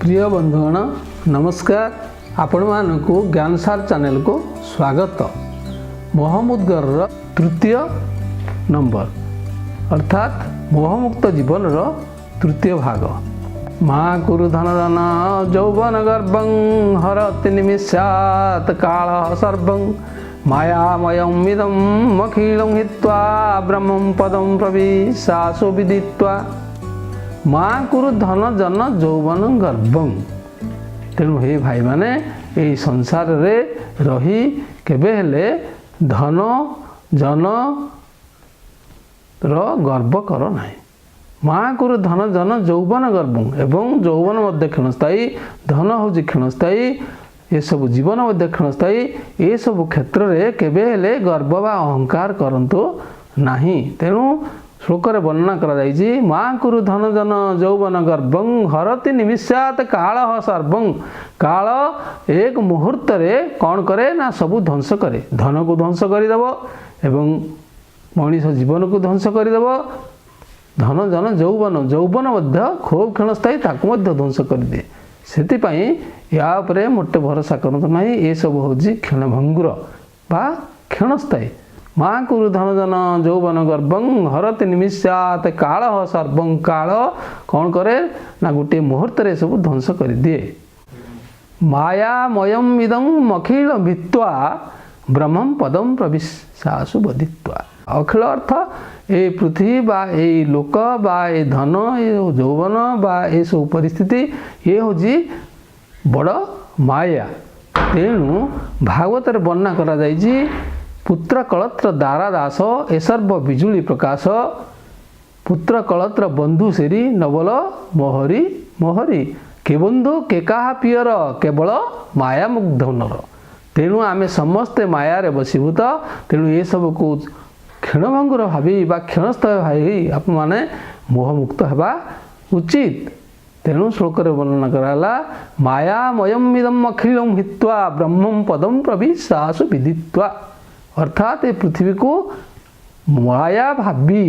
ପ୍ରିୟ ବନ୍ଧୁଗଣ, ନମସ୍କାର। ଆପଣମାନଙ୍କୁ ଜ୍ଞାନସାର ଚ୍ୟାନେଲକୁ ସ୍ୱାଗତ। ମୋହମୁଦ୍ଗରର ତୃତୀୟ ନମ୍ବର, ଅର୍ଥାତ୍ ମୋହମୁକ୍ତ ଜୀବନର ତୃତୀୟ ଭାଗ। ମା କୁରୁ ଧନ ଜନ ଯୌବନ ଗର୍ବଂ, ହରତି ନିମିଷାତ୍ କାଳ ସର୍ବଂ, ମାୟାମୟಂ ଇଦಂ ଅଖିଳଂ ହିତ୍ୱା, ବ୍ରହ୍ମಂ ପଦಂ ପ୍ରବିଶାସୁ ବିଦିତ୍ୱା। ମା କୁରୁ ଧନ ଜନ ଯୌବନ ଗର୍ବଂ। ତେଣୁ ହେ ଭାଇମାନେ, ଏଇ ସଂସାରରେ ରହି କେବେ ହେଲେ ଧନ ଜନର ଗର୍ବ କର ନାହିଁ। ମା କୁରୁ ଧନ ଜନ ଯୌବନ ଗର୍ବଂ। ଏବଂ ଯୌବନ ମଧ୍ୟ କ୍ଷଣସ୍ଥାୟୀ, ଧନ ହେଉଛି କ୍ଷଣସ୍ଥାୟୀ, ଏସବୁ ଜୀବନ ମଧ୍ୟ କ୍ଷଣସ୍ଥାୟୀ। ଏସବୁ କ୍ଷେତ୍ରରେ କେବେ ହେଲେ ଗର୍ବ ବା ଅହଙ୍କାର କରନ୍ତୁ ନାହିଁ। ତେଣୁ ଶ୍ଲୋକରେ ବର୍ଣ୍ଣନା କରାଯାଇଛି, ମା କୁରୁ ଧନ ଜନ ଯୌବନ ଗର୍ବଂ, ହରତି ନିମିଷାତ କାଳ ସର୍ବଂ। କାଳ ଏକ ମୁହୂର୍ତ୍ତରେ କ'ଣ କରେ ନା ସବୁ ଧ୍ୱଂସ କରେ। ଧନକୁ ଧ୍ୱଂସ କରିଦେବ ଏବଂ ମଣିଷ ଜୀବନକୁ ଧ୍ୱଂସ କରିଦେବ। ଧନ ଜନ ଯୌବନ, ଯୌବନ ମଧ୍ୟ ଖୁବ୍ କ୍ଷଣସ୍ଥାୟୀ, ତାକୁ ମଧ୍ୟ ଧ୍ୱଂସ କରିଦିଏ। ସେଥିପାଇଁ ୟା ଉପରେ ମୋଟେ ଭରସା କରନ୍ତୁ ନାହିଁ। ଏସବୁ ହେଉଛି କ୍ଷଣଭଙ୍ଗୁର ବା କ୍ଷଣସ୍ଥାୟୀ। ମା କୁରୁ ଧନ ଜନ ଯୌବନ ଗର୍ବଂ, ହରତି ନିମିଷାତ କାଳ ସର୍ବଂ। କାଳ କ'ଣ କରେ ନା ଗୋଟିଏ ମୁହୂର୍ତ୍ତରେ ଏସବୁ ଧ୍ୱଂସ କରିଦିଏ। ମାୟାମୟମ୍ ଇଦଂ ଅଖିଳ ଭିତ୍ୱା, ବ୍ରହ୍ମಂ ପଦಂ ପ୍ରବିଶାସୁ ବଦିତ୍ୱା। ଅଖିଳ ଅର୍ଥ ଏଇ ପୃଥିବୀ ବା ଏଇ ଲୋକ ବା ଏ ଧନ, ଏ ଯୌବନ ବା ଏସବୁ ପରିସ୍ଥିତି, ଇଏ ହେଉଛି ବଡ଼ ମାୟା। ତେଣୁ ଭାଗବତରେ ବର୍ଣ୍ଣନା କରାଯାଇଛି, ପୁତ୍ର କଳତ୍ର ଦାରା ଦାସ, ଏସର୍ବ ବିଜୁଳି ପ୍ରକାଶ, ପୁତ୍ର କଳତ୍ର ବନ୍ଧୁ ସେରି, ନବଲ ମୋହରି ମୋହରି, କେ ବନ୍ଧୁ କେ କାହା ପିଅର, କେବଳ ମାୟାମୁଗ୍ଧ ନର। ତେଣୁ ଆମେ ସମସ୍ତେ ମାୟାରେ ବଶୀଭୂତ। ତେଣୁ ଏସବୁକୁ କ୍ଷଣଭଙ୍ଗୁର ଭାବି ବା କ୍ଷଣସ୍ଥାୟୀ ଭାବି ଆପଣମାନେ ମୋହମୁକ୍ତ ହେବା ଉଚିତ। ତେଣୁ ଶ୍ଲୋକରେ ବର୍ଣ୍ଣନା କରାଗଲା, ମାୟାମୟମ୍ ଇଦମ୍ ଅଖିଳಂ ହିତ୍ୱା, ବ୍ରହ୍ମಂ ପଦಂ ପ୍ରବିଶାସୁ ବିଦିତ୍ୱା। ଅର୍ଥାତ୍ ଏ ପୃଥିବୀକୁ ମାୟା ଭାବି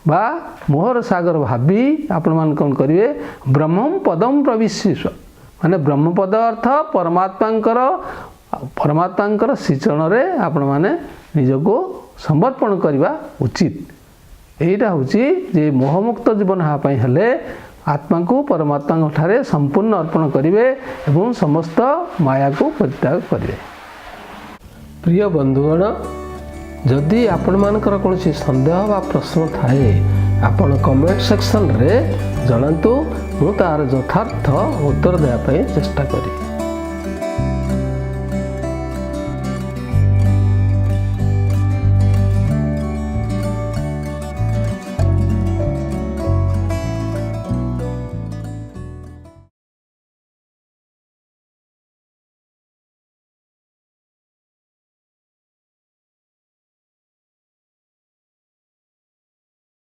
ବା ମୋହର ସାଗର ଭାବି ଆପଣମାନେ କ'ଣ କରିବେ? ବ୍ରହ୍ମಂ ପଦం ପ୍ରବିଶିଷ, ମାନେ ବ୍ରହ୍ମପଦ ଅର୍ଥ ପରମାତ୍ମାଙ୍କର ଶ୍ରୀଚରଣରେ ଆପଣମାନେ ନିଜକୁ ସମର୍ପଣ କରିବା ଉଚିତ। ଏଇଟା ହେଉଛି ଯେ ମୋହମୁକ୍ତ ଜୀବନ ହେବା ପାଇଁ ହେଲେ ଆତ୍ମାକୁ ପରମାତ୍ମାଙ୍କ ଠାରେ ସମ୍ପୂର୍ଣ୍ଣ ଅର୍ପଣ କରିବେ ଏବଂ ସମସ୍ତ ମାୟାକୁ ପରିତ୍ୟାଗ କରିବେ। ପ୍ରିୟ ବନ୍ଧୁଗଣ, ଯଦି ଆପଣମାନଙ୍କର କୌଣସି ସନ୍ଦେହ ବା ପ୍ରଶ୍ନ ଥାଏ, ଆପଣ କମେଣ୍ଟ ସେକ୍ସନରେ ଜଣାନ୍ତୁ। ମୁଁ ତା'ର ଯଥାର୍ଥ ଉତ୍ତର ଦେବା ପାଇଁ ଚେଷ୍ଟା କରିବି।